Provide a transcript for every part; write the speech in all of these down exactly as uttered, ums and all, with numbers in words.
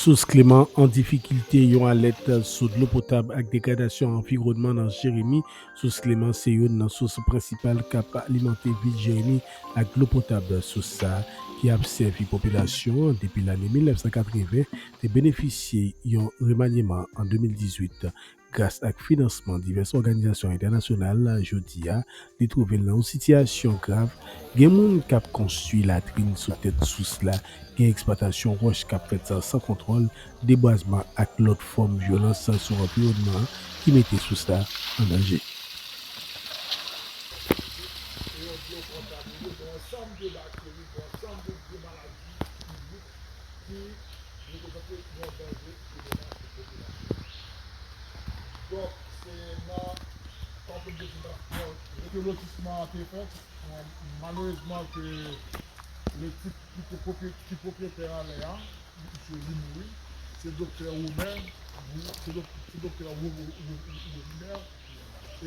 Sous Kleman an difikilte, yon alèt sou dlo potab ak degradasyon anviwònman nan Jeremi. Sous Kleman se youn nan sous prensipal k ap alimante vil Jeremi ak dlo potab. Sous sa a, ki ap sèvi popilasyon an depi lane mil nèf san katreven, te benefisye yon remanyèman an de mil dizuit. Gras ak finansman divès òganizasyon entènasyonal, jodi a, li twouve l nan yon sitiyasyon grav. Gen moun k ap konstwi latrin sou tèt sous la, gen eksplwatasyon wòch k ap fèt san kontwòl, debwazman ak lòt fòm vyolans sou anviwònman an ki mete sous la an danje. Ki reprezante yon danje pou demen pou popilasyon. Donk, se nan, tankou m te di la, ke lotisman an te fèt, malerezman ke le tit ki te pwopye-, ki pwopyetè anlè a, misye li mouri, se doktè Romen, se dok-, se doktè Ro-, Ro-, Ro-, Ro-, Romen,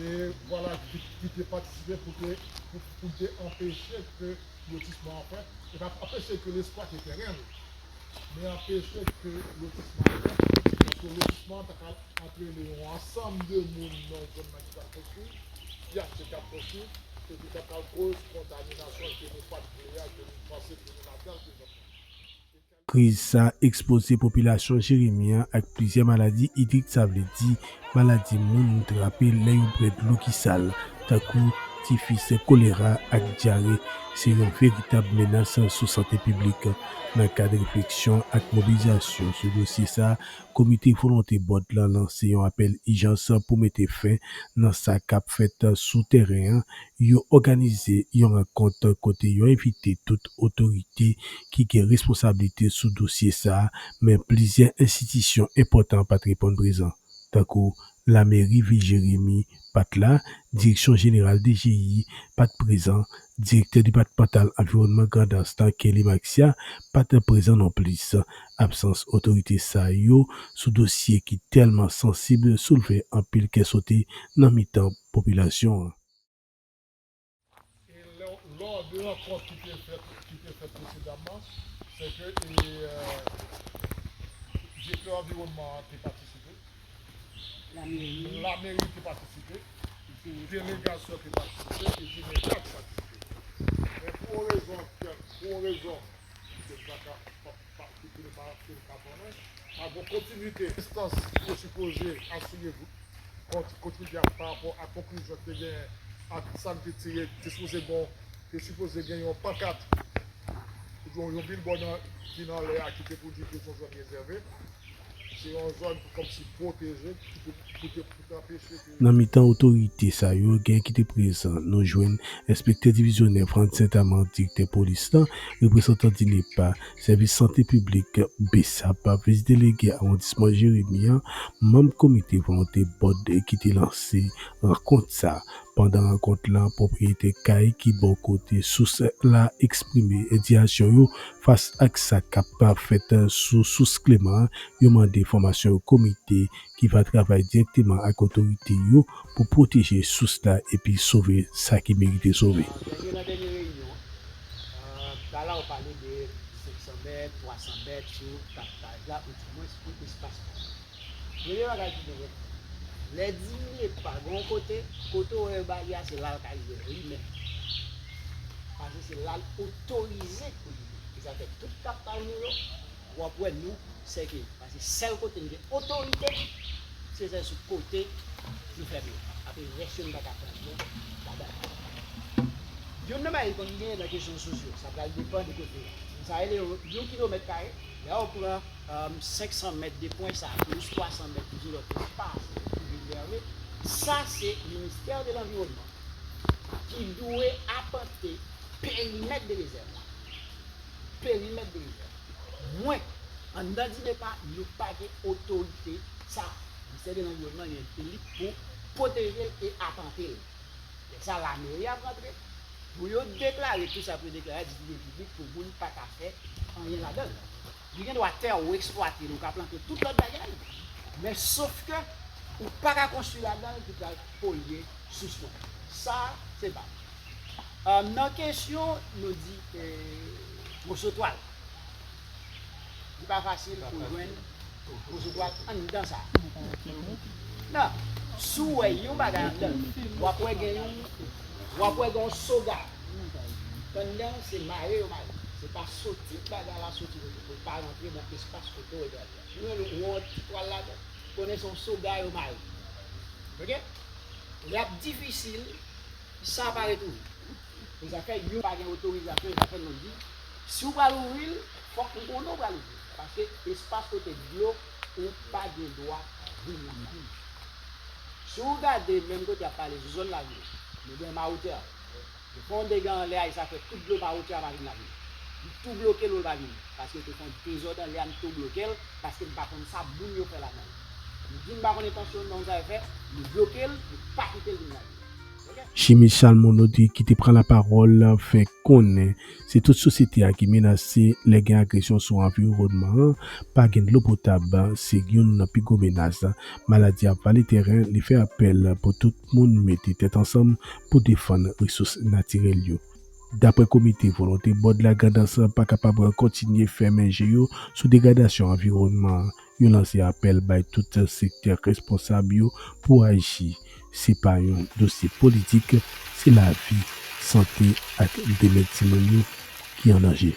e vwala ki, ki te patisipe pou te, pou, pou te anpeche ke lotisman an fèt, e pa anpeche ke l esplwate teren l, men anpeche ke lotisman an fèt, paske lotisman an ta ka antrene yon ansanm de moun nan zòn nan ki pral konstwi, ki achte k ap konstwi, epi k ap al koz kontaminasyon ke nou pa t vle a, ke nou panse ke nou ladan l prezanteman. Kriz sa a ekspoze popilasyon Jeremi an ak plizyè maladi idrik, sa vle di maladi moun trape lè yo bwè dlo ki sal, tankou tifis, kolera ak dyare. Se yon veritab menas sou sante piblik. Nan kad refleksyon ak mobilizasyon sou dosye sa a, Komite Volonte BOD lan lanse yon apèl ijans pou mete fen nan sa k ap fèt sou tèren an. Yo òganize yon rankont kote yo envite tout otorite ki gen responsablite sou dosye sa a, men plizyè enstitisyon enpòtan pa t reponn prezan, tankou Lameri vil Jeremi pa t la, Direksyon Jeneral D G I pa t prezan, Direktè Depatmantal Anviwònman Grandans lan, Kelly Maxia, pa t prezan nonplis. Absans otorite sa yo sou dosye ki tèlman sansib soulve anpil kè sote nan mitan popilasyon an. E lè, lò de rankont ki te fèt, ki te fèt presedaman, se ke, e, euh, direktè anviwònman an te patisipe, Lameri. Lameri te patisipe, delegasyon te patisipe, epi medya te patisipe. Men pou yon rezon, pou yon rezon, ke m pa ka, pa, pa, ke, ke m pa, ke m pa konnen, pa gen kontinite. Enstans yo sipoze asire kont-, kontribyab pa rapò a konklizyon ki te genyen ak sa n te tire, te sipoze gen, te sipoze gen yon pankat, yon, yon bilbò nan, ki nan lè a ki te pou di ke se yon zòn rezève. Se yon zòn pou kòmsi pwoteje, ki pou, pou te, pou te anpeche ke Nan mitan otorite sa yo, gen ki te prezan, nou jwenn enspektè divizyonè Frantz Saint-Amand, direktè polis lan, reprezantan DINEPA, sèvis sante piblik, BESAP, vis delege awondisman Jeremi an, manm komite volonte BOD ki te lanse rankont sa. Pandan rankont lan, pwopriyetè kay ki bò kote sous la eksprime endiyasyon yo fas ak sa k ap fèt sou sous Kleman an. Yo mande fòmasyon yon komite ki va travay dirèkteman ak otorite yo pou pwoteje sous la epi sove sa ki merite sove. Nan dènye reyinyon an, euh, Kala ou pale de senk san mèt, twa san mèt sou kaptaj la, ou dimwens pou espas piblik. Premye bagay ki genyen, lè DINEPA gen yon kote, kote w wè yo ba li a, se la l ka rive li menm. Paske se la l otorize pou li ye. E sa fè tout kaptaj nou yo, w ap wè nou, sèke, paske sèl kote n gen otorite, se sèl sou kote nou fèmen yo. Apre rès yo, n pa ka pran yo ladan. Youn nan bagay ki konn genyen nan kesyon sous yo, sa pral depann de kote. Sa rele yon, yon kilomèt kare, lè w pran, um, senk san mèt de pwen sa a, plis twa san mèt pou di lòt espas ki rezève, sa se Ministè de Lanviwònman ki dwe apante perimèt de rezèv la. Perimèt de rezèv. Mwen, anndan DINEPA, nou pa gen otorite sa. Ministè de Lanviwònman, li, li pou pwoteje l e apante l. Lè sa, lameri ap rantre pou yo deklare tou sa pou yo deklare ditilite piblik pou moun pa ka fè anyen ladan l. Li gen dwa tè ou eksplwate l, ou ka plante tout lòt bagay, men sof ke ou pa ka konstwi ladan l ki pral polye sous mwen. Sa, se pa. Euh, nan kesyon, nou di, euh, moso twal. Pa fasil pou jwenn gwoz ou dwat anndan sa. Non, si w wè yon bagay anndan, w ap wè gen yon, w ap wè gen yon soga. Anndan se mare yo mare. Se pa soti bagay la soti kote pou l pa rantre nan espas kote w egalye. Si w wè yon ti twal ladan, konnen se yon soga yo mare. Oke? Li ap difisil sa pa retounen. E sa fè yo pa gen otorizasyon, e sa fè nou di, si w pral ouvri l, fòk nou konnen w pral ouvri l. Paske espas kote dlo, ou pa gen dwa vin nan. Si w gade menm kote ap pale sou zòn la, nou gen Mawotè. Yo fè yon dega anlè a, e sa fè tout dlo Mawotè a pa vin ladan. Nou tou bloke l, ou l pa vini. Paske te fè yon dezòd anlè a, nou tou bloke l, paske n pa konn sa moun yo fè ladan. Nou di n pa konn entansyon nan sa yo fè, nou bloke l, nou pa kite l vin ladan. Oke? Jimmy Chalmon Audry ki te pran lapawòl fè konnen se tout sosyete a ki menase lè gen agresyon sou anviwònman an, pa gen dlo potab, se youn nan pi gwo menas. Maladi ap vale teren, li fè apèl pou tout moun mete tèt ansanm pou defann resous natirèl yo. Daprè komite Volonte Bòd la Grandans pa kapab kontinye fèmen je yo sou degradasyon anviwònman an. Yo lanse apèl bay tout sektè responsab yo pou aji. Se pa yon dosye politik, se lavi, sante ak demen timoun yo ki an danje.